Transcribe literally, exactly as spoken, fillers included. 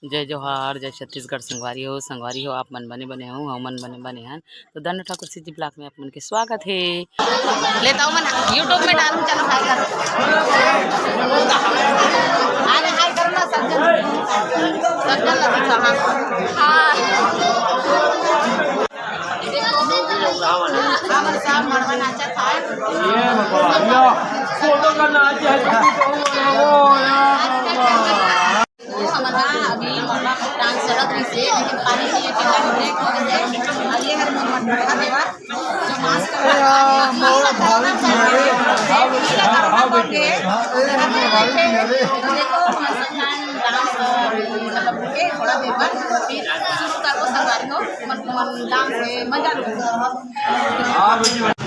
जय जोहार, जय छत्तीसगढ़ संगवारी हो, संगवारी हो, आप मन बने बने हो, हमन बने बने हन। तो दंड ठाकुर CG vlog में आप मन के स्वागत हे। लेता हूँ मन YouTube में डालूं, चलो हाय करो। अरे हाय करो ना सज्जन, सज्जन लगी तो हाँ। हाँ। हमर साहब मड़वा नाचत हे। ये बाबा, ये फोटो का नाच है। ओ यार, बाबा। तो हमन ह अभी मड़वा डांस चलत रहिसे, लेकिन पानी पिए के time break हो गए। अब ये हर मड़वा देवा, जो मास्क ए, आ, मोर भाभी जी, हाँ, हाँ, हाँ, बेटी, हाँ, ए, मोर भाभी जी, अरे। तो देखो, हमर संग डांस, मतलब, के थोड़ा देर बाद फिर शुरू करबो संगवारी हो, मतलब, डांस में मजा लो। हाँ, बेटी।